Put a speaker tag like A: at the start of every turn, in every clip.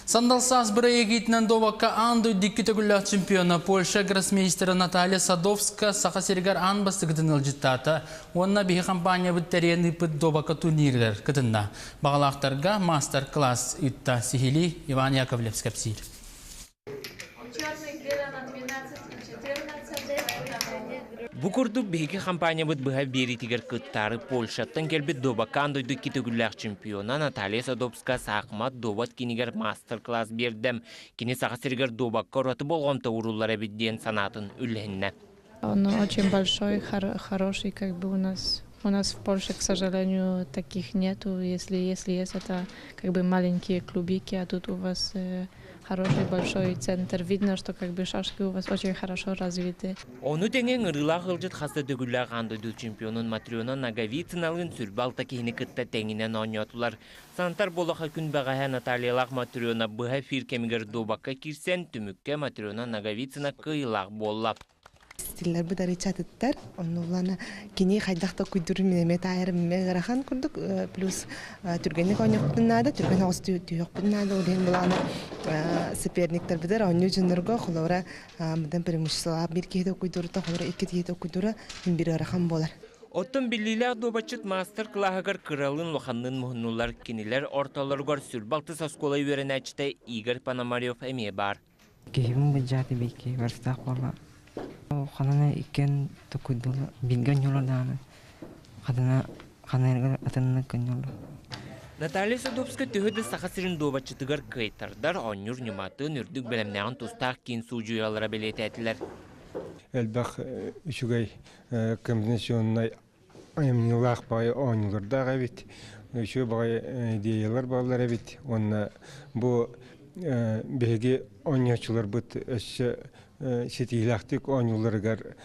A: Сандал саас бырайыак иитинэн дуобакка аан дойду икки төгүллээх чемпиона, Польша гроссмейстера Наталья Садовска Саха сиригэр аан бастакытын ыалдьыттаата уонна биһи компаниябыт тэрийэн ыыппыт дуобакка турнирыгар кытынна. Баҕалаахтарга маастар-класс ыытта. Сиһилии Иван Яковлев кэпсиир.
B: Бу курдук биһиги хампаанньабыт быһа биэриитигэр кыттаары Польшаттан кэлбит дуобакка аан дойду икки төгүллээх чемпиона Наталья Садовская саахымат дуобат кинигэр маастар-класс биэрдэ. Кини Саха сиригэр дуобакка ураты болҕомто ууруллар эбит диэн санаатын үллэһиннэ.
C: Он очень большой, хороший, как бы у нас в Польше, к сожалению, таких нету. Если есть, это как бы маленькие клубики, а тут у вас хороший большой центр. Видно, что как бы шашки у вас очень хорошо развиты.
B: Ону тэҥэ ыҥырыылаах ыалдьыт хас да төгүллээх аан дойду чемпионун Матрена Ноговицыналыын 26 киһини кытта тэҥинэн оонньоотулар. Санатар буоллахха, күн бэҕэһээ Натальялаах Матрена быһа эфир кэмигэр дуобакка киирсэн, түмүккэ Матрена Ноговицына кыайыылаах буолла.
D: Стиллэрбит арыйчатыттар, оннулана кини хайдах да куйдурун мин эмиэ таайарым эмиэ ыарахан курдук, плюс түргэнник оонньуохпутун наада, түргэн оҕус түһүөхпүтүн наада, ол иһин булаана соперниктарбытыгар оонньуу дьоннорго холобура мыдан преимуществолаах биир киһи куйдурута, холобура икки киһи куйдура бир ыарахан буолар.
B: Оттон биллиилээх дуобатчыт маастар-кылааһыгар кыралыын улаханныын муһуннулар. Кинилэр ортолоругар 26 оскуола үөрэнээччитэ Игорь Пономарев эмиэ баар.
E: Киһибин былдьааты бикки барыстаах буолла. Ханана иккиэн токуйдулар, бииргэ оонньуулар даҕаны хатана ханарыгар атыннык оонньуулар.
B: Наталья Садовская төһө да Саха сирин дуобатчытыгар кыайтардар, оонньуур ньыматын үрдүк бэлэмнээҕин тустаах киин судьуйалара бэлиэтээтилэр.
F: Элбэх үчүгэй комбинационнай айымньылаах баҕайы оонньуулардаах эбит, үчүгэй баҕайы идеялар бааллар эбит. Уонна бу биһиги оонньооччуларбыт өссө ситиһиилээхтик оонньууларыгар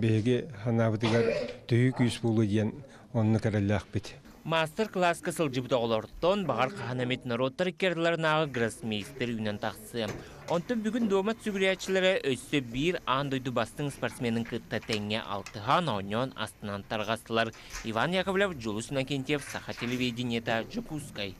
F: биһиги санаабытыгар төһүү күүс буолуо диэн оннук эрэллээхпит.
B: Маастар-кылааска сылдьыбыт оҕолортон баҕар хаһан эмит норуоттар икки гроссмейстер үүнэн тахсыа. Онтон бүгүн дуобат сүгүрүйээччилэрэ өссө биир аан дойду бастыҥ спортсменын кытта тэҥҥэ алтыһан, оонньоон, астынан тарҕастылар. Иван Яковлев, Джулус Иннокентьев, Саха телевидениета, Дьокуускай.